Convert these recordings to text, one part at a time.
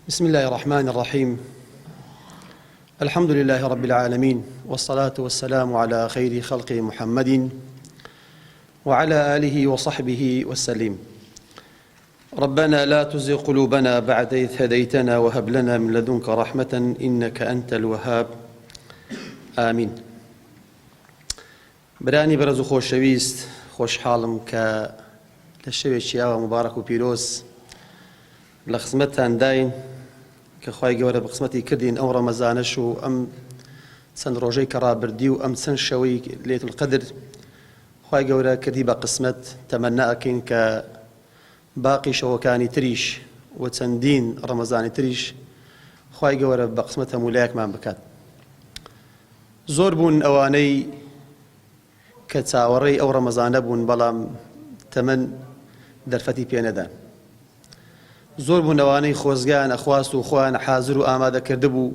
بسم الله الرحمن الرحيم الحمد لله رب العالمين والصلاة والسلام على خير خلق محمد وعلى آله وصحبه وسلم ربنا لا تزغ قلوبنا بعد إذ هديتنا وهب لنا من لدنك رحمة إنك أنت الوهاب آمين برانی بەڕێز و خۆشەویست خۆشحاڵم کە لە شەوێکی ئاوا موبارەک و پیرۆز لە خزمەتتان داین کە خوای گەورە بە قسمەتی کردین ئەو ڕەمەزانەش و ئەم چەند ڕۆژەی کە ڕابردی و ئەم چەند شەوەی لەیلەت القدر خوای گەورە کردی بە قسمەت تەمەنا ئەکەین کە باقی شەوەکانی تریش و چەندین ڕەمەزانی تریش خوای گەورە بە قسمەت هەموو لایەکمان بکات. زۆر بوون ئەوانەی کە چاوەڕێی ئەو ڕەمەزانە بوون بەڵام تەمەن دەرفەتی پێ نەدان. زۆر بوون ئەوانەی خۆزگەیان ئەخواست و خۆیان حازر و ئامادە کردبوو،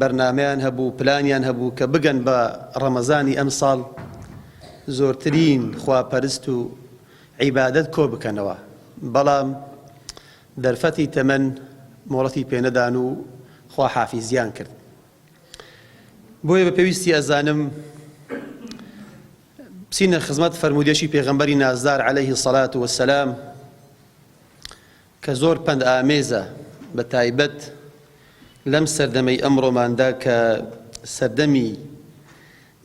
بەرنامەیان هەبوو، پلانیان هەبوو کە بگەن بە ڕەمەزانی ئەمساڵ زۆرترین خواپەرست و عیبادەت کۆ بکەنەوە، بەڵام دەرفەتی تەمەن مۆڵەتی پێنەدان و خواحافیزیان کرد. بۆیە بە پێویستی ئەزانم بچینە خزمەت فەرموودێکی پێغەمبەری نازدار عەلەیهی سەلات وەسەلام کە زۆر پەند ئامێزە بە تایبەت لەم سەردەمەی ئەمڕۆماندا کە سەردەمی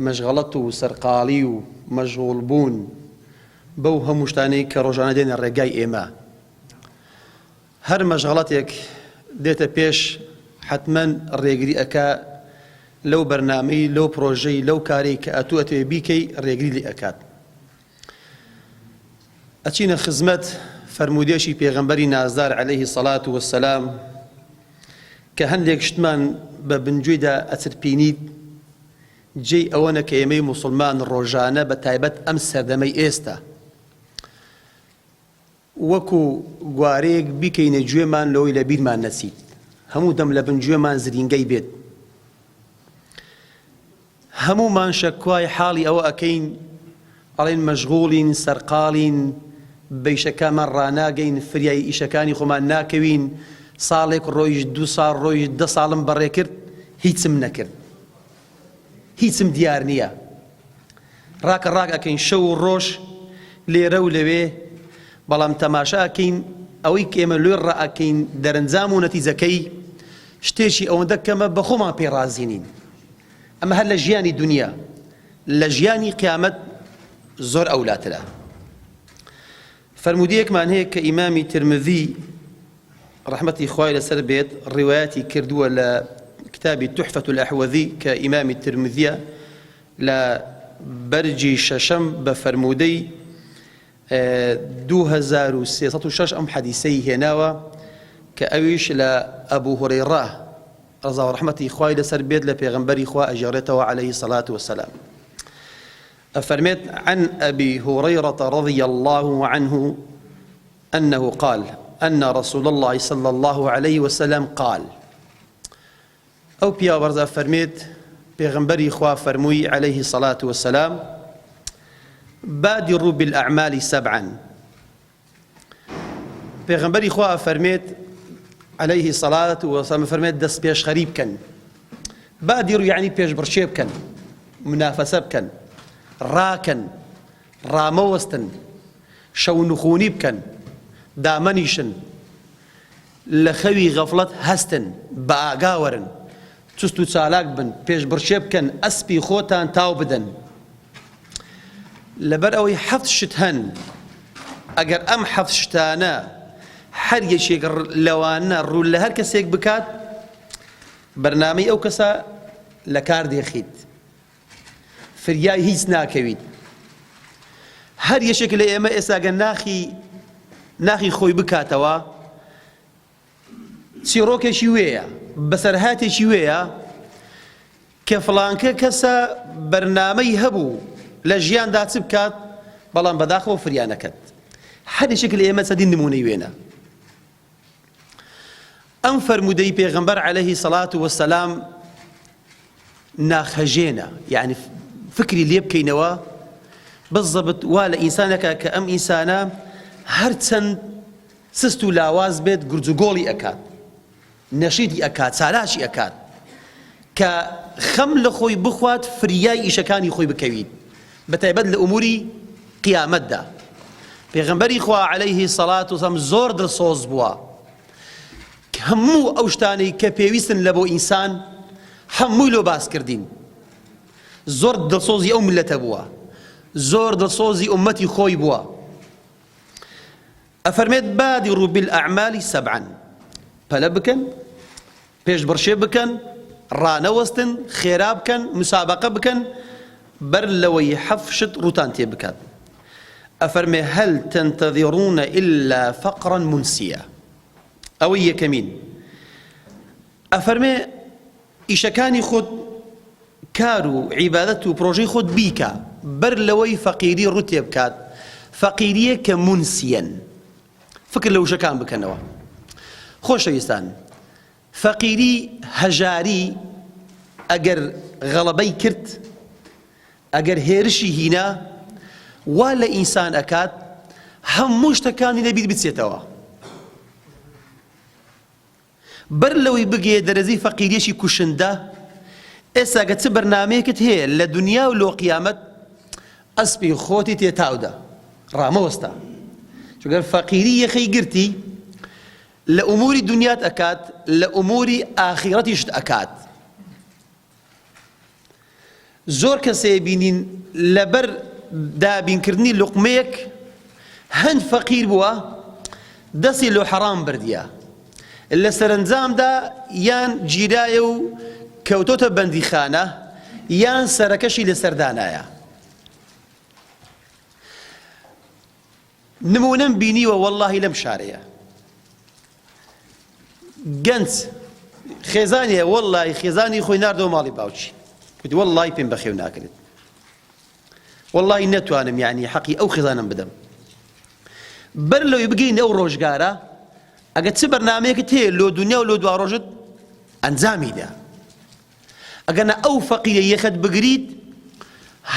مەشغەڵەت و سەرقاڵی و مەشغوڵ بوون بەو هەموو شتانەی کە ڕۆژانە دێنە ڕێگای ئێمە هەر مەشغەڵەتێک دێتە پێش حەتمەن ڕێگری ئەکا لەو بەرنامەی لەو پرۆژەی لەو کارەی کە ئەتوو ئەتەوێ بیکەی ڕێگری لێ ئەکات. ئەچینە خزمەت فەرموودێکی پێغەمبەری نازدار عەلەیهی سەڵات وەسەلام کە هەندێک شتمان بە بنگوێیدا ئەچرپینیت جێی ئەوەنە کە ئێمەی موسڵمان ڕۆژانە بە تایبەت ئەم سەردەمەی ئێستا وەکو گوارەیەک بیکەینە گوێمان لەوەی لە بیرمان نەچیت هەموو دەم لە بن گوێمان زرینگەی بێت هەموومان شەکوای حاڵی ئەوە ئەکەین ئەڵێن مەشغوڵین سەرقاڵین بەیشەکانمان ڕاناگەین فریای ئیشەکانی خۆمان ناکەوین ساڵێک ڕۆیشت دو ساڵ ڕۆیشت دە ساڵم بەڕێ کرد هیچم نەکرد هیچم دیار نییە ڕاکە ڕاک ئەکەین شەو و ڕۆژ لێرە و لەوێ بەڵام تەماشا ئەکەین ئەوەی کە ئێمە لۆی ڕائەکەین دەرەنجام و نەتیجەکەی شتێکی ئەوەندە کەمە بە خۆمان پێی ڕازی نین ئەمە هەر لە ژیانی دنیا لە ژیانی قیامەت زۆر ئەولاترە فەرموودەیەکمان هەیە کە ئیمامی ترمذی ڕەحمەتی خوای لەسەر بێت ڕیوایەتی کردووە لە کتابی تحفة الأحوذی کە ئیمامی ترمذیە لە بەرگی شەشەم بە فەرموودەی 2306 ئەم حەدیسەی هێناوە کە ئەویش لە ئەبوو هورەیڕە ڕەزا و ڕەحمەتی خوای لەسەر بێت لە پێغەمبەری خوا ئەگێڕێتەوە عەلەیهی سەلات وەسەلام ئەفەرمێت عن أبي هريرة رضي الله عنه أنه قال أن رسول الله صلى الله عليه وسلم قال ئەو پیاوە بەڕێزە ئەفەرمێت، پێغەمبەری خوا فەرمووی علیه الصلوة والسلام، بادروا بالاعمال سبعا، پێغەمبەری خوا ئەفەرمێت علیه الصلاة والسلام ئەفەرمێت دەست پێشخەری بکەن، بادروا یعنی پێشبڕکێ بکەن، منافەسە بکەن، ڕاکەن، ڕامەوەستن، شەونخونی بکەن، دامەنیشن، لە خەوی غەفڵەت هەستن، بە ئاگا وەرن، چوست و چالاک بن، پێشبڕکێ بکەن، ئەسپی خۆتان تاو بدەن. لەبەر ئەوەی حەفت شت هەن، ئەگەر ئەم حەفت شتانە هەر یەکێک لەوانە ڕوو لە هەر کەسێک بکات، بەرنامەی ئەو کەسە لە کار دێخیت، فریای هیچ ناکەویت. هەر یەکێک لە ئێمە ئێستا گەر ناخی ناخی خۆی بکاتەوە چیڕۆکێکی وێیە بەسەرهاتێکی وێیە کە فڵانکە کەسە بەرنامەی هەبوو لە ژیاندا چ بکات بەڵام بەداخەوە فریا نەکەت هەر یەکێک لە ئێمە چەندین نمونەی وێنە ئەم فەرموودەی پێغەمبەر عەلەیهی سەڵات وەسەلام ناخهەژێنە یعنی فکری لێ بکەینەوە بزەبت وا لە ئینسانەکە کە ئەم ئینسانە هەرچەند. سست و لاواز بێت گورجوگۆڵی ئەکات، نەشیتی ئەکات، چالاکی ئەکات کە خەم لە خۆی بخوات فریای ئیشەکانی خۆی بکەویت بەتایبەت لە ئوموری قیامەتدا. پێغەمبەری خوا عەلەیه سەڵات وسلام زۆر دڵسۆز بووە هەموو ئەو شتانەی کە پێویستن لە بۆ ئینسان هەمووی لۆ باس کردین. زۆر دڵسۆزی ئەو میللەتە بووە، زۆر دڵسۆزی ئوممەتی خۆی بووە. ئەفەرمێت بادروا بالاعمال سبعا پەلە بکەن پێشبڕکێ بکەن ڕانەوەستن خێرا بکەن مسابقە بکەن بەر لەوەی حەف شت ڕووتان تێ بکات ئەفەرمێ هل تنتظرون إلا فقرا منسيا ئەوەی یەکەمین ئەفەرمێ ئیشەکانی خۆت کار و عیبادەت و پرۆژەی خۆت بیکە بەر لەوەی فەقیری ڕوو تێبکات فەقیریە کە مونسیەن فکر لە وشەکان بکەنەوە خۆشەویستان فەقیری هەژاری ئەگەر غەڵەبەی کرد ئەگەر هێرشی هینا وا لە ئینسان ئەکات هەموو شتەکانی لەبیر بچێتەوە بەر لەوەی بگەیە دەرەجەی فەقیریەکی کوشندە، ئێستا گە چ بەرنامەیەکت هەیە لە دونیا و لۆ قیامەت ئەسپی خۆتی تێ تاودە ڕامەوەستە چونکە فەقیری یەخەی گرتی لە ئوموری دونیات ئەکات لە ئوموری ئاخیرەتیشت ئەکات. زۆر کەس هەیە بینین لەبەر دابینکردنی لوقمەیەک هەند فەقیر بووە دەستی لۆ حەرام بردیە لە سەرەنجامدا یان گیرایە و کەوتۆتە بەندیخانە یان سەرەکەشی لەسەر دانایە. نمونەم بینیوە وەڵاهی لەم شارەیە گەنج خێزانیە وەڵاهی خێزانی خۆی ناردەوە ماڵی باوکی گوتی وەڵاهی پێم بەخێو ناکرێت وەڵاهی نەتوانم یعنی حەقی ئەو خێزانم بدەم بەر لەوەی بگەین ئەو ڕۆژگارە ئەگە چ بەرنمەیەکت هەیە لۆ دنیا و لۆ دوا ڕۆژت ئەنجامیدا ئەگەنا ئەو فەقیرە یەخەت بگریت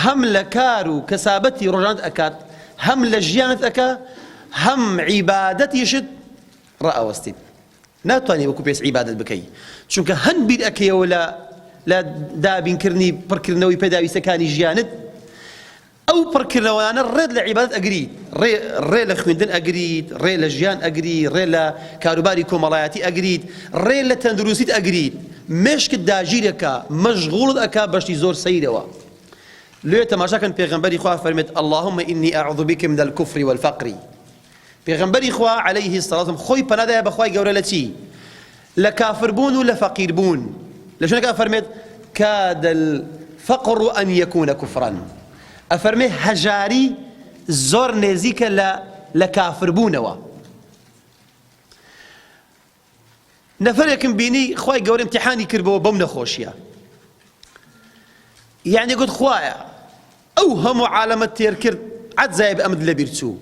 هەم لە کار و کەسابەتی ڕۆژانت ئەکات هەم لە ژیانت ئەکا هەم عیبادەتیشت ڕائەوەستیت ناتوانانی وەکو پێس عیبادەت بکەی چونکە هەند بیر ئەکەیەوە لە لە دابینکردنی پڕکردنەوەی پێداویستەکانی ژیانت ئەو پڕکردنەوەیانە ڕێت لە عیبادەت ئەگریت، ڕێ ڕێ لە خوێندن ئەگریت، ڕێ لە ژیان ئەگری، ڕێ لە کاروباری کۆمەڵایەتی ئەگریت، ڕێ لە تەندروستیت ئەگریت، مێشکت داگیر ئەکا، مەشغوڵت ئەکا بە شتی زۆر سەیرەوە. لێ تەماشا کەن پێغەمبەری خوا فەرمێت اللهم انی اعوذ بک من الکفر والفقر. پێغەمبەری خوا علیه الصلاة والسلام خۆی پەنا دایە بە خوای گەورە لە چی؟ لە کافر بوون و لە فەقیر بوون. لە شوێنێکا ئەفەرمێت کاد الفقر ان یکون کفرا ئەفەرمێ هەژاری زۆر نێزیکە لە لە کافر بوونەوە. نەفەرێکم بینی خوای گەورە امتحانی کرد بۆ بەم نەخۆشیە یعنی گوت خوایە ئەو هەموو عالەمەت تێر کرد عەجایب ئەمت لەبیر چوو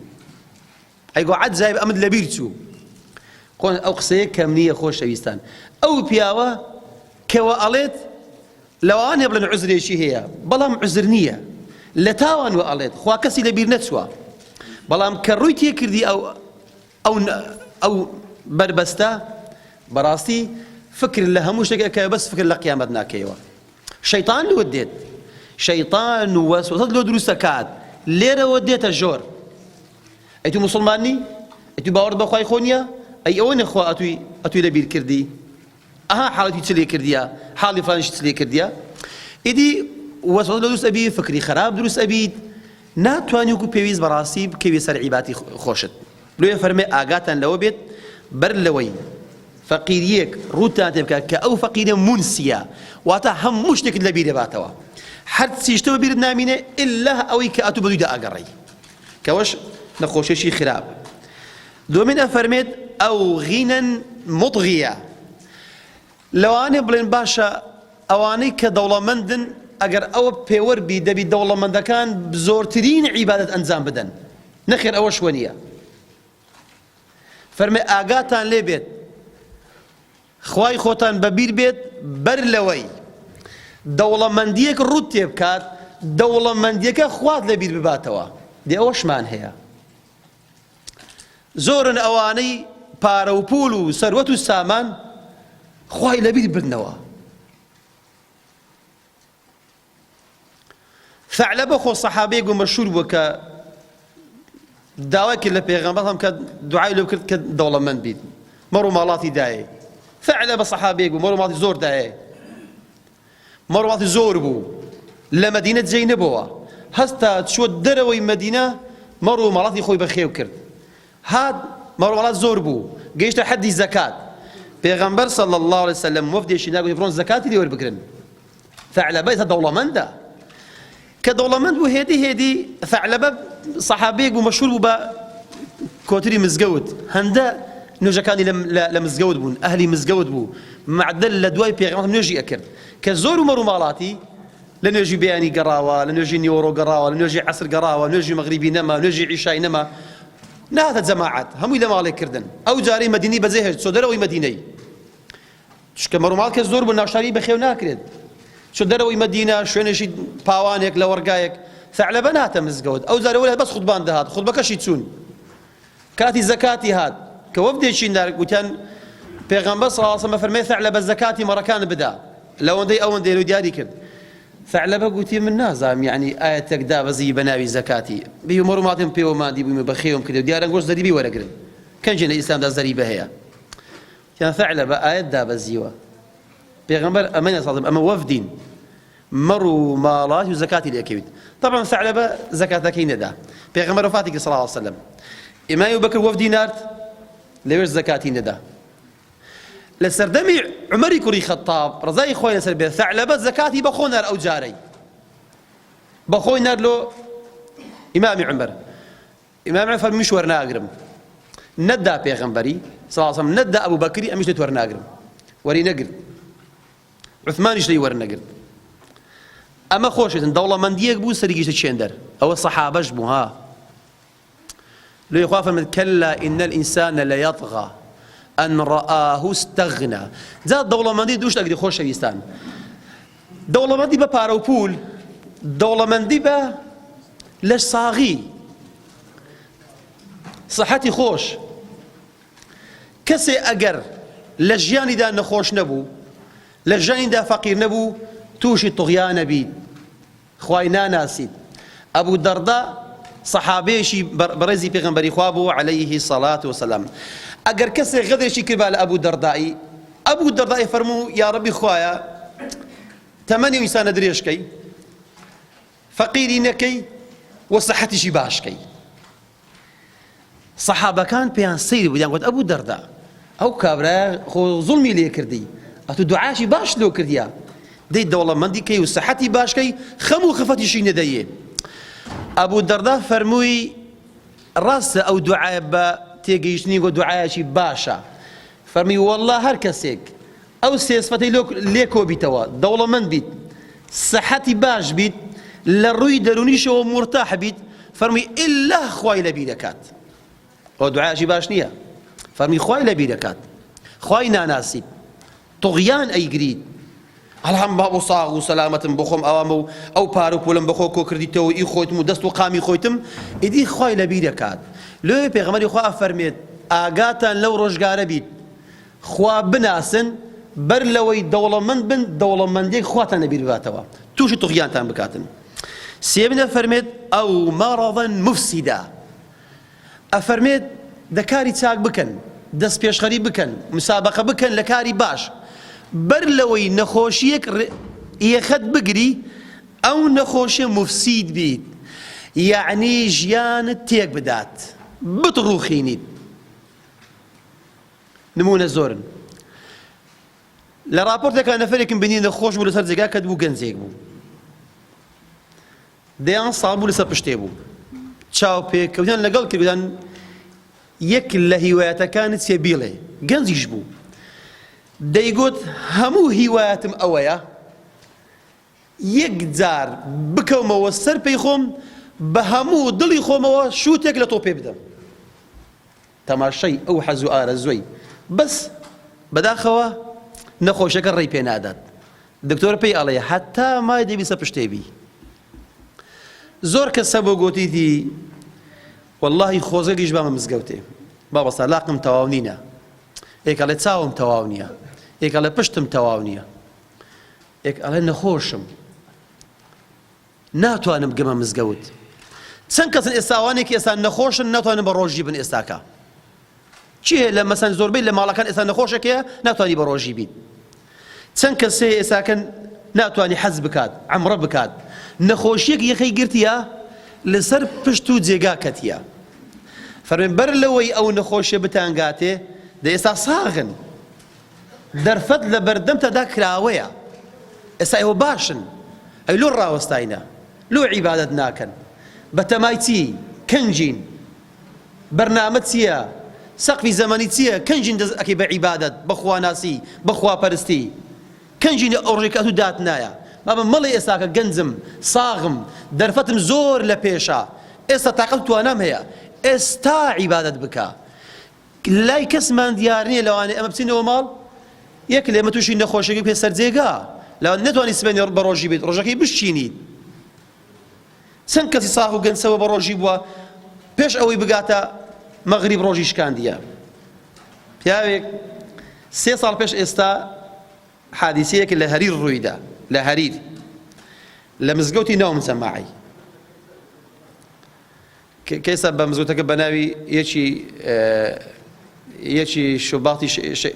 ئەیگۆ عەجایب ئەمت لەبیر چوو خۆ ئەو قسەیە کەم نییە خۆشەویستان ئەو پیاوە کەوە ئەڵێت لەوانەیە بڵێن عوزرێکی هەیە بەڵام عوزر نییە لە تاوان وە ئەڵێت خوا کەسی لەبیر نەچووە بەڵام کە ڕووی تێکردی ئەو ئەو ئەو بەربەستە بەڕاستی فکر لە هەموو شتێک ئەکەوێ بەس فکر لە قیامەت ناکەیەوە شەیتان لۆت دێت شەیتان وەسوەسەت لۆ دروست ئەکات لێرەوە دێتە ژۆر ئەی تو مسلمان نی ئەی تو باوەڕت بەخوای خۆ نییە ئەی ئەوە نەخوا ئەتوی ئەتوی لەبیر کردی ئەها حاڵەتی چ لێ کردیە حاڵی فلانیش چ لێ کردیە ئیدی وەسوەسە لۆ دروست ئەبی فکری خراپ دروست ئەبیت ناتوانی وەکو پێویست بەڕاستی بکەوی سەر عیباتی خۆشت لۆیە فەرمێ ئاگاتان لەوە بێت بەر لەوەی فەقیریەک ڕووتان تێ بکات کە ئەو فەقیرە مونسیە واتە هەموو شتێکت لەبیر دەباتەوە هەرچی شتەوە بیرت نامینێ ئللا ئەوەی کە ئەتوو بەدوویدا ئەگەڕێی کەوەش نەخۆشیەکی خراپ دومین ئەفەرمێت ئەو غینەن مطغیە لەوانەیە بڵێن باشە ئەوانەی کە دەوڵەمەندن ئەگەر ئەوە پێوەر بی دەبی دەوڵەمەندەکان زۆرترین عیبادەت ئەنجام بدەن نەخێر ئەوەش وەنیە فەرمێ ئاگاتان لێ بێت خوای خۆتان بەبیر بێت بەر لەوەی دەوڵەمەندیەک ڕوت تێ بکات دەوڵەمەندیەکە خوات لەبیر بباتەوە دێ ئەوەشمان هەیە. زۆرن ئەوانەی پارە و پوول و سەروەت و سامان خوای لەبیر بردنەوە. ثعلبە خۆ سەحابەیەک بوو مەشهور بووە کە داوای کرد لە پێغەمبەر هەم کە دوعای لێ کرد کە دەوڵەمەند بیت مەڕ و ماڵاتی دایێ. ثعلبە سەحابەیەک بوو مەڕ و ماڵی زۆر دایێ، مەڕ و ماڵی زۆر بوو لە مەدینە جێی نەبۆوە، هەستا چووە دەرەوەی مەدینە مەڕ و ماڵاتی خۆی بەخێو کرد. هات مەڕ و ماڵات زۆر بوو گەیشتە حەدی زەکات، پێغەمبەر صلی اللە علیە وسلم وەفدێکی نارد گوتی بڕۆن زەکاتی لێ وەربگرن. ثعلبە ئێستا دەوڵەمەندە. کە دەوڵەمەند بوو هێدی هێدی ثعلبە سەحابەیەک بوو مەشهور بوو بە کۆتری مزگەوت، هەندە نوێژەکانی لە مزگەوت بوون، ئەهلی مزگەوت بوو، مەعدەل لە دوای پێغەمبەر نوێژی ئەکرد. کە زۆر و مەڕ و ماڵاتی لە نوێژی بەیانی گەڕاوە، لە نوێژی نیوەڕۆ گەڕاوە، لە نوێژی عەسر گەڕاوە، نوێژی مەغریبی نەما، نوێژی عیشای نەما، نەهاتە جەماعەت، هەمووی لە ماڵێ کردن. ئەو جارەی مەدینەی بەجێ هێشت، چۆ دەرەوەی مەدینەی. چونکە مەڕوماڵ کە زۆر بوو ناوشاری بەخێو ناکرێت. چۆ دەرەوەی مەدینە، شوێنێکی پاوانێک، لەوەڕگایەک. ثعلبە نەهاتە مزگەوت. ئەو جارە وەلێ بەس خوتبان دەهات، خوتبەکەشی چوون. کاتی زەکاتی هات کە وەفدێکی نارد گوتیان پێغەمبەر صلی اللە علیه وسلم فەرمووی ثعلبە زەکاتی مەڕەکانت بدە لەوەندەی ئەوەندەی لۆ دیاری کرد. ثعلبە گوتی من نازانم یعنی ئایەتێک دابەزی بە ناوی زەکاتی بی مەڕ و ماڵیم پێوە ماندی بوویم و بەخێوم کردی و دیارە گۆشت زەریبەی وەرەگرن کەنجێ لە ئیسلامدا زەریبە هەیە یان ثعلبە ئایەت دابەزیوە پێغەمبەر ئەمە نەساڵم ئەمە وەفدین مەڕ و ماڵات و زەکاتی لێ کەویت. تەبعەن ثعلبە زەکاتەکەی نەدا. پێغەمبەر وەفاتی کرد صلی اللە علیە وسلم. ئیمامی ئەبوبەکر وەفدی نارد لەوێش زەکاتی نەدا. لە سەردەمی عومەری کوڕی خەتاب ڕەزای خوای لەسەر بێت ثعلبە زەکاتی بەخۆ نارد ئەو جارەی بەخۆی نارد لۆ ئیمامی عومەر. ئیمام عومەر فەرمی منیش وەرناگرم. نەتدا پێغەمبەری صلی اللە علیە وسلم نەتدا ئەبوبەکری ئەمیش لێت وەرناگرم. وەری نەگرت. عوثمانیش لێی وەرنەگرت. ئەمە خۆشێتن دەوڵەمەندیەک بوو سەری گەیشتە چێندەر ئەوە سەحابەش بوو ها لۆی خوا فەرمووی کلا ان الانسان ليطغى ان رآه استغنى جا دەوڵەمەندی دووش ئەگری خۆشەویستان دەوڵەمەندی بە پارە و پول دەوڵەمەندی بە لەش ساغی سەحەتی خۆش کەسێ ئەگەر لە ژیانیدا نەخۆش نەبوو، لە ژیانیدا فەقیر نەبوو، تووشی طوغیان ئەبیت، خوای ناناسیت. ئەبو دەڕدا سەحابەیەکی بەڕێزی پێغەمبەری خوا بوو علیه الصلاة والسلام. ئەگەر کەسێک غەدرێکی کردبا لە ئەبو دەڕدائی، ئەبو دەڕدائی فەرموو یا ڕەبی خوایە تەمەنی ئەو ئینسانە درێژ کەی، فەقیری نەکەی و سەحەتیشی باش کەی. سەحابەکان پێیان سەیر بوو دەیان گوت ئەبوو دەردا ئەو کابرایە خۆ زوڵمی لێ کردی ئەتوو دوعاشی باش لۆ کردیە دەی دەوڵەمەندی کەی و سەحەتی باشکەی خەم و خفەتیشی نەدەیێ. ئەبوو دەردا فەرمووی ڕاستە ئەو دوعایە بە تێگەیشتنی گۆ دوعایەکی باشە فەرمی واللە هەر کەسێک ئەو سێ سفەتەی لێ کۆبیتەوە، دەوڵەمەند بیت، سەحەتی باش بیت، لە ڕووی دەروونیشەوە مورتاح بیت، فەرمووی ئیلا خوای لەبیر ئەکات. ئەوە دوعایەکی باش نییە. فەرمووی خوای لەبیر ئەکات. خوای ناناسیت. طغیان ئەیگریت. ئەلحەم بابو ساغ و سەلامەتم بۆ خۆم ئەوامە و ئەو پارە و پولم بەخۆ کۆ کردیتەوە ئی خۆیتم و دەست و قامی خۆیتم ئیدی خوای لەبیر ئەکات. لۆیە پێغەمبەری خوا ئەفەرمێت ئاگاتان لەو ڕۆژگارە بیت خوا بناسن بەر لەوەی دەوڵەمەند بن دەوڵەمەندێک خواتان لەبیر بباتەوە توشی طغیانتان بکاتن. سێیەمین ئەفەرمێت ئەو مەڕەضا مفسدا ئەفەرمێت دە کاری چاک بکەن دەست پێشخەری بکەن مسابقە بکەن لە کاری باش بەر لەوەی نەخۆشیەک یەخەت بگری ئەو نەخۆشیە مفسید بیت یەعنی ژیانت تێک بدات بتڕوخینیت. نموونە زۆرن. لە ڕاپۆرتێکا نەفەرێکم بینی نەخۆش بوو لەسەر جێگا کەت بوو گەنجێک بوو دەیان ساڵ بوو لەسەر پشتێ بوو چاو پێکەوتیان لەگەڵ کردیان یەک لە هیوایەتەکانت چێ بیڵێ گەنجیش بوو دەیگوت هەموو هیوایەتم ئەوەیە یەک جار بکەومەوە سەر پێی خۆم بە هەموو دڵی خۆمەوە شووتێک لە تۆپێ بدەم. تەماشای ئەو حەز و ئارەزووەی بەس بەداخەوە نەخۆشەکە ڕێی پێ نادات دکتۆر پێی ئەڵێ هەتا مای دەبی سە پشتێ بی زۆر کەس هەبوو گۆتیتی واللهی خۆزگە گیش بامە مزگەوتێ. مامۆستا لاقم تەواو نینە، یەک ئەڵێ چاوم تەواو نییە، یەک ئەڵێ پشتم تەواو نییە، یەک ئەڵێ نەخۆشم ناتوانم بگەمە مزگەوت. چەند کەسن ئێستا ئەوانێک ئێستا نەخۆشن ناتوانن بە ڕۆژی بن ئێستاکە. کێ هەیە لە مەسەن زۆربەی لە ماڵەکان ئێستا نەخۆشێک هەیە ناتوانی بە ڕۆژی بیت. چەند کەس هەیە ئێستاکە ناتوانی حەج بکات، عەمڕە بکات. نەخۆشیەک یەخەی گرتیە لەسەر پشت و جێگا کەتیە. فەرمێ بەر لەوەی ئەو نەخۆشیە بتانگاتێ دە ئێستا ساغن. دەرفەت لە بەردەمتەدا کراوەیە. ئێستا ئێوە باشن. ئەی لۆ ڕاوەستاینە؟ لۆ عیبادەت ناکەن؟ بەتەمای چی؟ کەنجین؟ بەرنامەت چیە؟ سەقفی زەمەنی چیە؟ کەنجین دەست ئەکەی بە عیبادەت، بە خواناسی، بە خواپەرستی؟ کەنجین ئەو ڕۆژەی کە ئەتوو داتنایە؟ بابە مەڵێ ئێستاکە گەنجم، ساغم، دەرفەتم زۆر لە پێشە، ئێستا تاقەت و توانام هەیە، ئێستا عیبادەت بکە. لای کەسمان دیار نیە لەوانەیە ئەمە بچینەوە ماڵ یەک لێمە تووشی نەخۆشیەکە بکەی سەر جێگا، لەوانەیە نەتوانی سبەینێ بە ڕۆژی بیت، ڕۆژەکەی بشچینیت. چەند کەسی ساغ و گەنجەوە بە ڕۆژی بووە پێش ئەوەی بگاتە مەغریب ڕۆژی شکاندیە پیاوێک سێ ساڵ پێش ئێستا حادیسەیەک لە هەریر ڕوویدا لە هەریر لە مزگەوتی ناو مجەماعی کەسە بە مزگەوتەکە بە ناوی یەکی یەکی شوباتی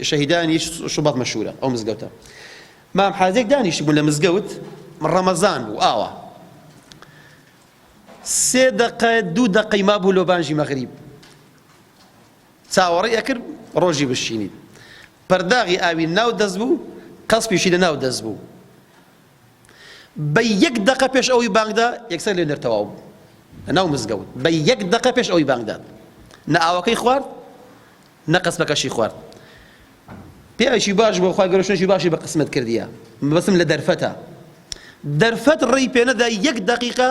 شەهیدانی شوبات مەشهورە ئەو مزگەوتە مام حاجێک دانیشتبوون لە مزگەوت ڕەمەزان بوو ئاوا سێ دەقە دوو دەقەی مابوو لۆ بانگی مەغریب چاوەڕێی ئەکرد ڕۆژی بشینیت پەرداغی ئاوی ناو دەست بوو قەسپیشی لە ناو دەست بوو بە یەک دەقە پێش ئەوەی بانگدا یەکسەر لێ نەرتەواو بوو لە ناو مزگەوت بە یەک دەقە پێش ئەوەی بانگدات نە ئاوەکەی خوارد نە قەسپەکەشی خوارد پیاوێکی باش بووە خوای گەورە شوێنێکی باشی بە قسمەت کردیە مەبەستم لە دەرفەتە دەرفەت ڕێی پێنەدا یەک دەقیقە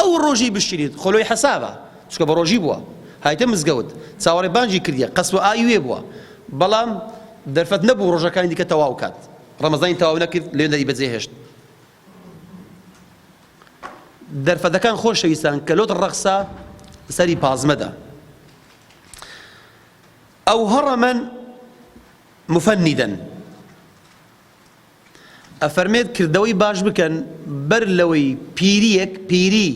ئەو ڕۆژی بشکێنیت خۆ لۆی حەسابە چونکە بە ڕۆژی بووە هایتە مزگەوت چاوەڕێ بانگی کردیە قەسوە ئاوی وێ بووە بەڵام دەرفەت نەبوو ڕۆژەکانی دیکە تەواو کات ڕەمەزانی تەواو نەکرد لێ دەری بەجێ هێشت دەرفەتەکان خۆشەویستان کە لۆت ڕەخسا سەری پازمەدە ئەو هەڕەمەن مفەنیدەن ئەفەرمێت کردەوەی باش بکەن بەر لەوەی پیریەک پیری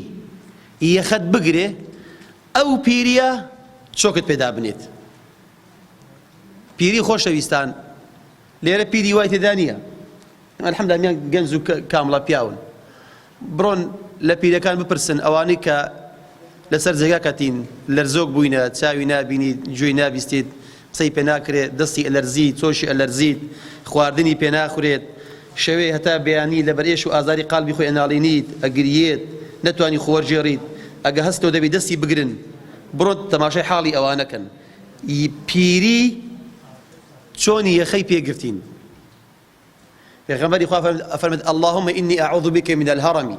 یەخەت بگرێ ئەو پیریە چۆکت پێدا بنێت پیری خۆشەویستان لێرە پیری وای تێدا نییە الحمدللە میان گەنج و کامڵە پیاون بڕۆن لە پیرەکان بپرسن ئەوانەی کە لەسەر جێگا کەتین لەرزۆک بووینە چاوی نابینیت گوێی نابیستیت قسەی پێ ناکرێت دەستی ئەلەرزیت چۆشی ئەلەرزیت خواردنی پێ ناخورێت شەوێ هەتا بەیانی لەبەر ئێش و ئازاری قالبی خۆی ئەناڵینیت ئەگریێت نەتوانی خۆوەرگێڕیت ئەگە هەستەوە دەبی دەستی بگرن بڕۆن تەماشای حاڵی ئەوانە کەن پیری چۆنی یەخەی پێگرتین پێغەمبەری خوا ئەفەرمێت اللهم إني أعوذ بك من الهرم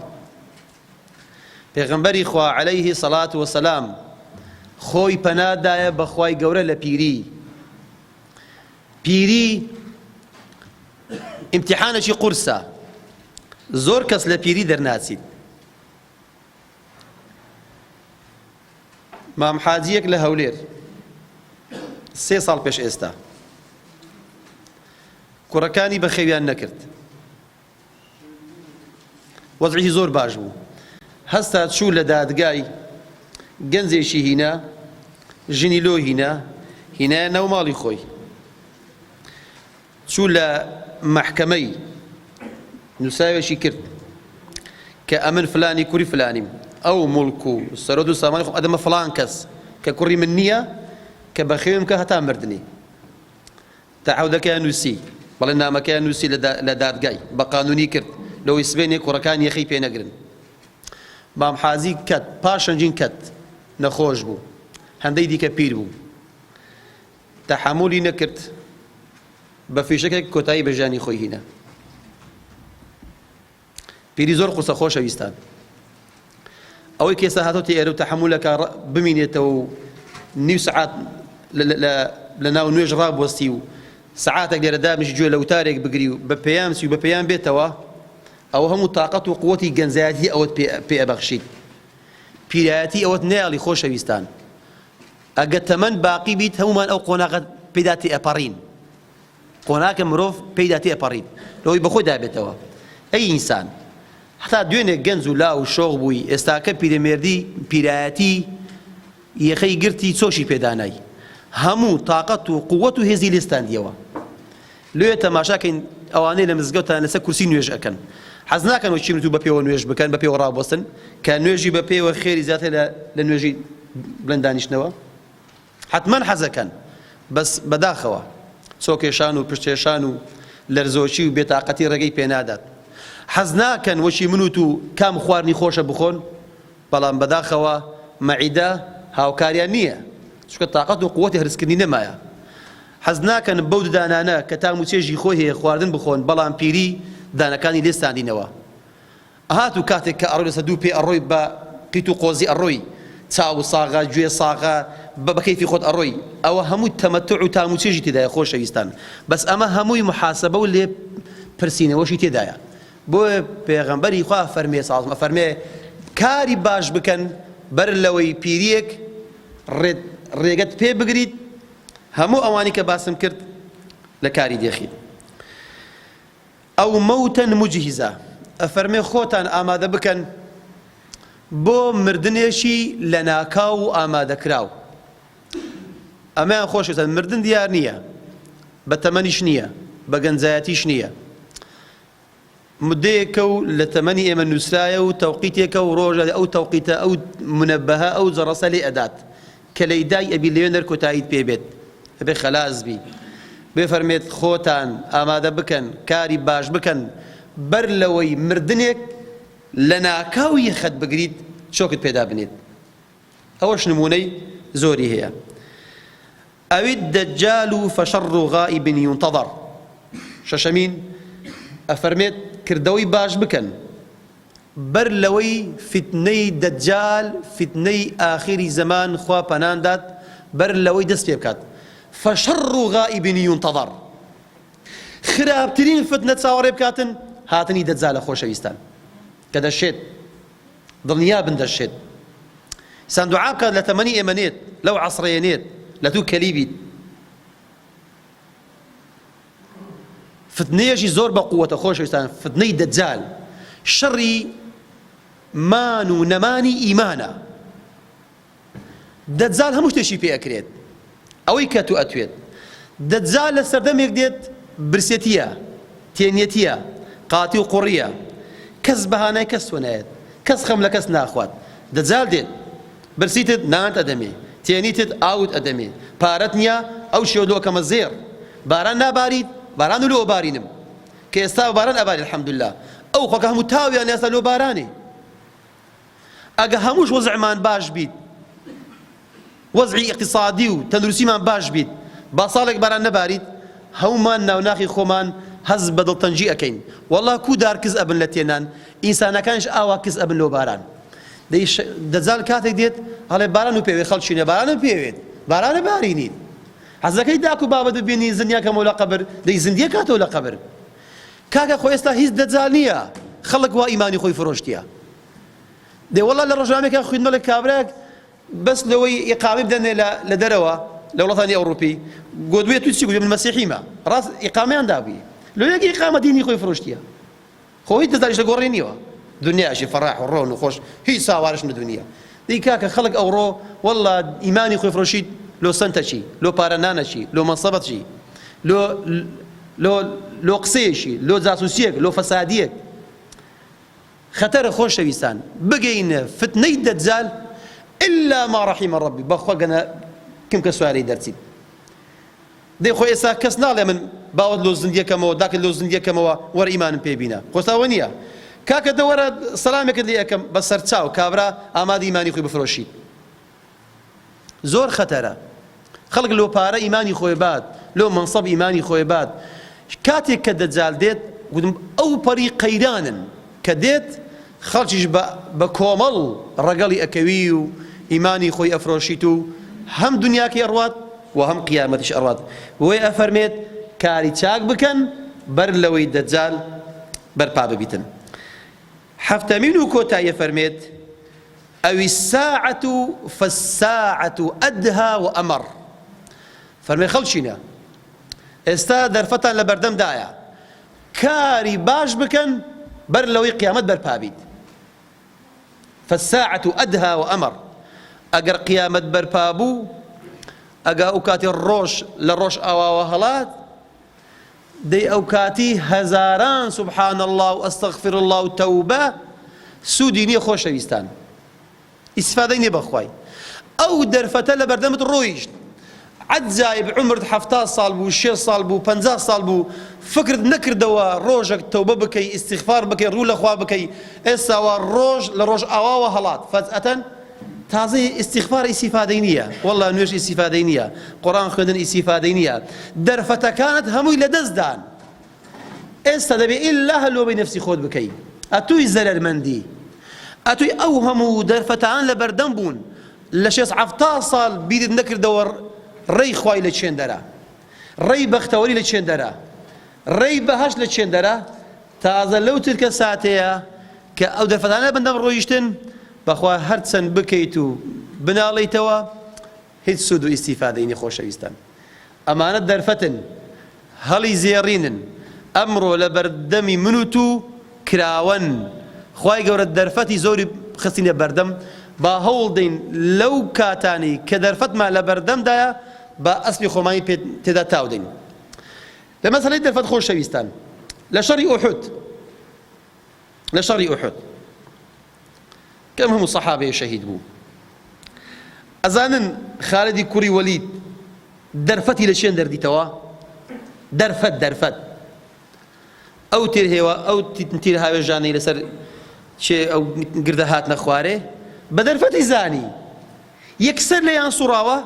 پێغەمبەری خوا عەلەیه سەڵات وسلام خۆی پەنادایە بە خوای گەورە لە پیری پیری ئیمتیحانێکی قورسە زۆر کەس لە پیری دەرناچیت مام حاجیەک لە هەولێر سێ ساڵ پێش ئێستا کوڕەکانی بەخێویان نەکرد وەزعی زۆر باش بوو هەستا چوو لە دادگای گەنجێکی هینا ژنی لۆ هینا هینایە ناو ماڵی خۆی چوو لە مەحکەمەی نووساوێکی کرد کە ئەمن فلانی کوری فلانیم ئەو موڵک و سەرۆت و سامانی خۆم ئەدەمە فلان کەس کە کوڕی من نییە کە بەخێوم کە هەتا مردنی تەعەودەکەیان نووسی، بەڵێن نامەکەیان نووسی لە دادگای، بە قانوونی کرد، لەوەی سبەینێ کوڕەکان یەخەی پێ نەگرن. مام حاجی کەت، پاش چەنجین کەت، نەخۆش بوو. هەندەی دیکە پیر بوو. تەحەموولی نەکرد، بە فیشەکێک کۆتایی بە ژیانی خۆی هینا. پیری زۆر قورسە خۆشەویستان. ئەوەی کە ئێستا هاتۆتە ئێرە و تەحەمولەکە بمینێتەوە و نیو سەعات لە ناو نوێژ ڕابوەستی و سەعاتێک لێرە دابنیشی گوێ لە وتارێک بگری و بە پێیان بچی و بە پێیان بێتەوە ئەوە هەموو تاقەت و قوتی گەنجایەتی ئەوەت پێ ئەبەخشیت پیرایەتی ئەوەت نایەڵی خۆشەویستان. ئەگە تەمەن باقی بیت هەموومان ئەو قۆناغە پێدا تێئەپەڕین. قۆناغە مرۆڤ پێیدا تێئەپەڕیت لەوەی بەخۆی دابێتەوە. ئەی ئینسان هەتا دوێنێ گەنج و لاو و شۆخ بووی ئێستاکە پیرەمێردی پیرایەتی یەخەی گرتی چۆشی پێدانای هەموو تاقەت و قووەت و هێزی لێ ستاندیەوە. لۆیە تەماشا کەین ئەوانەی لە مزگەوتان لەسەر کورسی نوێژ ئەکەن حەز ناکەن وەکی من و تو بە پێوە نوێژ بکەن بە پێوە ڕابوەستن کە نوێژی بە پێوە خێری زیاتر لە لە نوێژی بڵێن دانیشتنەوە حتمما حەزەکەن بەس بەداخەوە چۆکێشان و پشتێشان و لەرزۆکی و بێتاقەتی ڕێگەی پێنادات حەز ناکەن وەکی من و تو کام خواردنی خۆشە بخۆن بەڵام بەداخەوە مەعیدە هاوکاریان نییە چونکە تاقەت و قوتی هەرسکردنی نەمایە حەز ناکەن بەو ددانانە کە تام و چێژی خۆی هەیە خواردن بخۆن بەڵام پیری دانەکانی لێ ستاندینەوە ئەهات و کاتێک کە ئەڕۆی لەسەر دوو پێ ئەڕۆی بە قیت و قۆزی ئەڕۆی چاو ساغە گوێ ساغە بە بە کەیفی خۆت ئەڕۆی ئەوە هەموو تەمەتع و تام و چێژی تێدایە خۆشەویستان بەس ئەمە هەمووی محاسبە و لێ پرسینەوەشی تێدایە بۆیە پێغەمبەری خوا فەرمێ ساڵ ئەفەرمێ کاری باش بکەن بەر لەوەی پیریەک ڕێگەت پێ بگریت هەموو ئەوانی کە باسم کرد لە کاری دێخیت ئەو مەوتەن مجهزە ئەفەرمێ خۆتان ئامادە بکەن بۆ مردنێکی لەناکاو و ئامادەکراو ئەمەیان خۆشەویستان مردن دیار نییە بە تەمەنیش نییە بە گەنجایەتیش نییە مدەیەکە و لە تەمەنی ئێمە نووسرایە و تەوقیتێکە و ڕۆژە ئەو تەوقیتە ئەو منەبەهە ئەو جەڕەسە لێ ئەدات کە لێیدای ئەبی لەوێ نەر کۆتاییت پێ بێت ئەبێ خەلاس بی بفەرمێت خۆتان ئامادە بکەن کاری باش بکەن بەر لەوەی مردنێک لە ناکاو یەخەت بگریت چۆکت پێدا بنێت ئەوەش نمونەی زۆری هەیە. او الدجال فشر غائب ينتظر شەشەمین ئەفەرمێت کردەوەی باش بکەن بەر لەوەی فیتنەی دەجال فیتنەی ئاخیری زەمان خوا پەنان دات بەر لەوەی دەست پێ بکات فشر غائب ينتظر خراپترین فتنە چاوەڕێ بکاتن هاتنی دەجالە خۆشەویستان کە دەشێت دڵنیا بن دەشێت ئینسان دوعا بکات لە تەمەنی ئێمە نێت لەو عەسرەیە نێت لە تو کەلی بیت فتنەیەکی زۆر بە قووەتە خۆشەویستان فتنەی دەجال شەڕی مان و نەمانی ئیمانە دەجال هەموو شتێکی پێ ئەکرێت ئەوەی کە تو ئەتوێت دەجال لە سەردەمێک دێت برسێتیە تێنیەتیە قاتی و قوڕیە کەس بەهانای کەس تۆ نایەت کەس خەم لە کەس ناخوات دەجال دێت برسیتت نانت ئەدەمێ تێنیتت ئاوت ئەدەمێ پارەت نییە ئەو شێوە لۆ ئەکەمە زێڕ باران ناباریت باران و لۆ ئەبارینم کە ئێستا باران ئەباری الحمدلله ئەو خەڵکە هەموو تاویان ئێستا لۆ بارانێ ئەگە هەمووش وەزعمان باش بیت وەزعی ئیقتیسادی و تەندروستیمان باش بیت با ساڵێک باران نەباریت هەموومان ناوناخی خۆمان هەست بە دڵتەنگی ئەکەین وەڵا کو دار کز ئەبن لە تێنان ئینسانەکانیش ئاوا کز ئەبن لۆ باران دەی دەجال کاتێک دێت ئەڵێ باران و پێوێت خەڵکینە بارانم پێوێت بارانە بارینیت حەزەکەی داک و بابت ببینی زنیا کەمەوە لە قەبر دەی زندیە کاتەوە لە قەبر کاکە خۆ ئێستا هیچ دەجال نییە خەڵک وا ئیمانی خۆی فرۆشتیە دێ وەڵا لە ڕۆژنامەیەکا خویندمە لە کابرایەک بەس لەوەی ئیقامەی بدەنێ لە لە دەرەوە لە وڵاتانی ئەوڕوپی گۆتبوویە تو چی گوتی من مەسیحیمە ڕاست ئیقامەیان دابووی لۆ یەک ئیقامە دینی خۆی فرۆشتیە خۆ هیچ دەزانیش لە گۆڕێ نیوە دنیاشی فەڕاح و ڕۆن و خۆش هیچ ساوارش نە دنیا دی کاکە خەڵک ئەوڕۆ والله ئیمانی خۆی فرۆشیت لۆ سەنتەچی لۆ پارە نانەچی لۆ مەنسەبەچی لۆ لۆ لۆ قسەیەکی لۆ جاسوسیەک لۆ فەسادیەک خەتەرە خۆشەویستان بگەینە فتنەی دەجال الا ما رحم ربی بەخوا گەنە کم کە سوارەی دەرچیت دەی خۆ ئێستا کەس ناڵێ من باوەت لۆ زندیەکەمەوە داکت لۆ زندیەکەمەوە وەرە ئیمانم پێ بینە خۆستا وە نییە کاکە دەوەرە سەلامێکت لێ ئەکەم بە سەرچاو کابرا ئامادە ئیمانی خۆی بفرۆشیت زۆر خەتەرە خەڵک لۆ پارە ئیمانی خۆی بات لۆ مەنسەب ئیمانی خۆی بات کاتێک کە دەجال دێت گوتم ئەو پەڕی قەیرانن کە دێت خەڵکیش بە بە کۆمەڵ ڕەگەڵی ئەکەوی و ئیمانی خۆی ئەفرۆشیت و هەم دنیاکەی ئەڕوات و هەم قیامەتیش ئەڕوات بۆیە ئەفەرمێت کاری چاک بکەن بەر لەوەی دەجال بەرپا ببیتن حەفتەمین و کۆتایی ئەفەرمێت. أو الساعة فالساعة أدهى وأمر. فەرمێ خەڵکینە ئێستا دەرفەتان لە بەردەمدایە کاری باش بکەن بەر لەوەی قیامەت بەرپا بیت. فالساعة أدهى وأمر. ئەگەر قیامەت بەرپا بوو، ئەگا ئەو کاتی ڕۆژ لە ڕۆژ ئاواوە هەڵات، دەی ئەو کاتی هەزاران سبحان اللە و استغفر اللە و تەوبە سوودی نییە خۆشەویستان. ئیسفادەی نیە بەخوای ئەو دەرفەتە لەبەردەمت ڕۆیشت عەجایب عومرت 70 ساڵ بوو شێست ساڵ بوو 50 ساڵ بوو فکرت نەکردەوە ڕۆژێک تەوبە بکەی ئیستیغفار بکەی ڕوو لە خوا بکەی ئێستا وا ڕۆژ لە ڕۆژ ئاواوە هەڵات فەجئەتەن تازە ئیستیغفار ئیسیفادەی نییە والله نوێژ ئیسیفادەی نییە قورئان خوێندن ئیسیفادەی نییە دەرفەتەکانت هەمووی لەدەست دان ئێستا دەبێ ئیلا لۆمەی نەفسی خۆت بکەی ئەتووی زەرەرمەندی ئەتووی ئەو هەموو دەرفەتان لە بەردەم بوون لە شێست حەفتا ساڵ بیرت نەکردەوە ڕێی خوای لە چێندەرە ڕێی بەختەوەری لە چێندەرە ڕێی بەهەشت لە چێندەرە تازە لەو ترکە ساتەیە کە ئەو دەرفەتانە بەندەم ڕۆیشتن بەخوا هەرچەند بکەیت و بناڵیتەوە هیچ سوود و ئیستیفادەی نیە خۆشەویستان ئەمانە دەرفەتن هەڵی زێڕینن ئەمڕۆ لەبەردەمی من و تو کراوەن خوای گەورە دەرفەتی زۆری خستینە بەردەم با هەوڵ دەین لەو کاتانەی کە دەرفەتمان لەبەردەمدایە با ئەسپی خۆمانی پێ تێدا تاو دەین لە مەسەلەی دەرفەت خۆشەویستان لە شەڕی ئوحود لە شەڕی ئوحود کەم هەموو سەحابەیە شەهید بوو ئەزانن خالدی کوڕی وەلید دەرفەتی لە چێن دەردیتەوە دەرفەت دەرفەت ئەو تیر هێوە ئەو تیر هاوێژانەی لەسەر چێ ئەو گردە هاتنە خوارێ بە دەرفەتی زانی یەکسەر لێیان سوڕاوە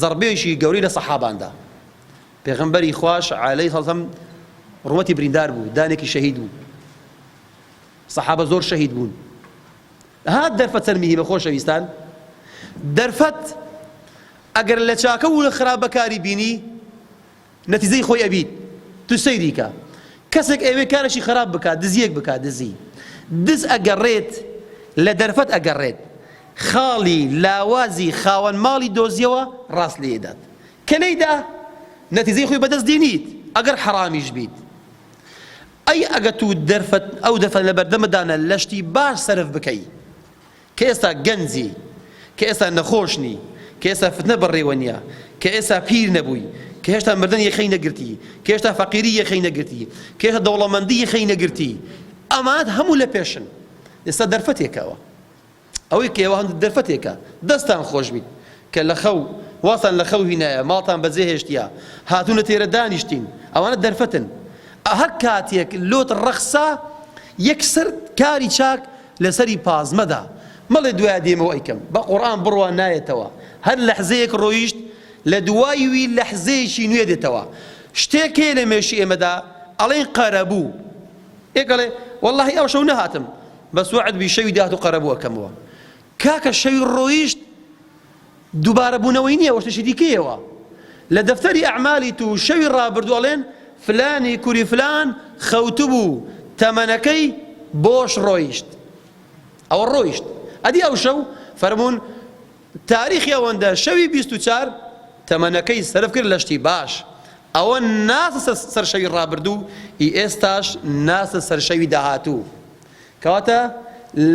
زەڕبێکی گەوری لە سەحاباندا پێغەمبەری خواش عەلەیهی سەڵام ڕوومەتی بریندار بوو دانێکی شەهید بوو سەحابە زۆر شەهید بوون هات دەرفەت چەند مهیمە خۆشەویستان دەرفەت ئەگەر لە چاکە و لە خراپ بەکاری بینی نەتیزەی خۆی ئەبیت تو سەیری کە کەسێک ئەوێ کارێکی خراپ بکات دزیەک بکات دزی دز ئەگەڕێت لە دەرفەت ئەگەڕێت خاڵی لاوازی خاوەن ماڵی دۆزیەوە ڕاست لێدات کە لێیدا نەتیزەی خۆی بەدەست دێنیت ئەگەر حەڕامیش بیت ئەی ئەگە تو دەرفەت ئەو دەرفەت لە بەردەمتدانە لە شتی باش سەرف بکەی کە ئێستا گەنجی کە ئێستا نەخۆش نی کە ئێستا فتنە بەڕێوە نییە کە ئێستا پیر نەبووی کە هێشتا مردن یەخەی نەگرتی کە هێشتا فەقیری یەخەی نەگرتی کە هێشتا دەوڵەمەندی یەخەی نەگرتی ئەمانەت هەموو لە پێشن ئێستا دەرفەتێکەوە ئەوەی کە ئێوە هەندێک دەرفەتێکە دەستان خۆش بیت کە لە خەو وازتان لە خەو هینایە ماڵتان بەجێ هێشتیە هاتوونە تێرە دانیشتین ئەوانە دەرفەتن هەر کاتێک لۆت ڕەخسا یەکسەر کاری چاک لەسەری پازمەدا مەڵێ دوای دێمەوە ئەیکەم بە قورئان بڕوا نایەتەوە هەر لەحزەیەک ڕۆیشت لە دوای وی لەحزەیەکی نوێ دێتەوە شتێک هەیە لە مێشی ئێمەدا ئەڵێن قەرەبوو یەک ئەڵێ وەڵاهی ئەو شەو نەهاتم بەس وەعد بی شەوی داهاتوو قەرەبوو ئەکەمەوە کاکە شەوی ڕۆیشت دووبارە بوونەوەی نییە وەشتێکی دیکەیەوە لە دەفتەری ئەعمالی تو شەوی ڕابردوو ئەڵێن فلانی کوری فلان خەوتبوو تەمەنەکەی بۆش ڕۆیشت ئەوە ڕۆیشت ئەدی ئەو شەو فەرموون تاریخی ئەوەندە شەوی 24 تەمەنەکەی سەرف کرد لە شتی باش ئەوە ناسە سەر شەوی ڕابردوو ئی ئێستاش ناسە سەر شەوی داهاتوو کەواتە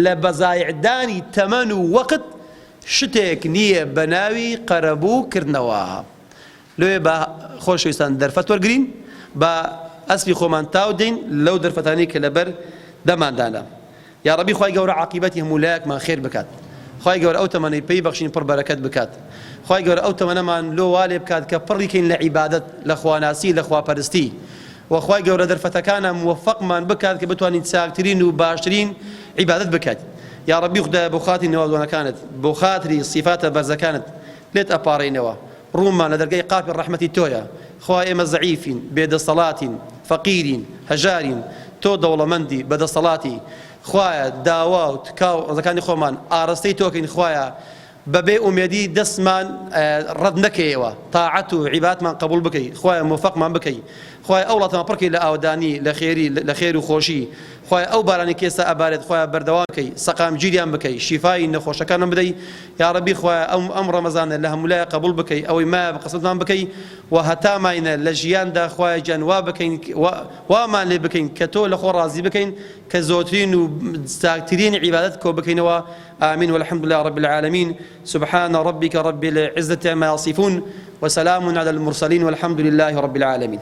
لە بەزایعدانی تەمەن و وەقت شتێک نییە بە ناوی قەرەبوو کردنەوە لۆیە با خۆشەویستان دەرفەت وەرگرین با ئەسپی خۆمان تاو دەین لەو دەرفەتانەی کە لەبەر دەماندانە یاڕەبی خوای گەورە عاقیبەتی هەموو لایەکمان خێر بکات خوای گەورە ئەو تەمەنەی پێی بەخشین پڕ بەرەکەت بکات خوای گەورە ئەو تەمەنەمان لۆ وا لێ بکات کە پڕی کەین لە عیبادەت لە خواناسی لە خواپەرستی و خوای گەورە دەرفەتەکانە موفقمان بکات کە بتوانین چاکترین و باشترین عیبادەت بکات یاڕەبی خودایە بۆ خاتری نەوازوانەکانت بۆ خاتری سیفاتە بەرزەکانت لێت ئەپاڕێینەوە ڕوومان لە دەرگای قاپی ڕەحمەتی تۆیە خوا ئێمە زەعیفین بێ دەسەڵاتین فەقیرین هەژارین تۆ دەوڵەمەندی بەدەسەڵاتی خوایە داوا و تکا و ڕەزەکانی خۆمان ئاڕاستەی تۆکەین خوایە. بە بێ ئومێدی دەستمان ڕەت نەکەیەوە تاعەت و عیبادەتمان قبوڵ بکەی خوایە مۆفەقمان بکەی خوایە ئەو وڵاتەمان پڕکەی لە ئاوەدانی لە خێری لە خێر و خۆشی خوایە ئەو بارانی کە ئێستا ئەبارێت خوایە بەردەوام بکەی سەقامگیریان بکەی شیفای نەخۆشەکانمان بدەی یاڕەبی خوایە ئەم ئەم ڕەمەزانە لە هەموو لایە قبوڵ بکەی ئەوەی مایە بە قسمەتمان بکەی و هەتا ماینە لە ژیاندا خوایە گیان وا بکەین وامان لێ بکەین کە تۆ لە خۆ ڕازی بکەین کە زۆرترین و چاکترین عیبادەت کۆ بکەینەوە آمین والحمد لله رب العالمین سبحان ربک رب العزة عما یصفون وسلام علی المرسلین والحمد لله رب العالمین.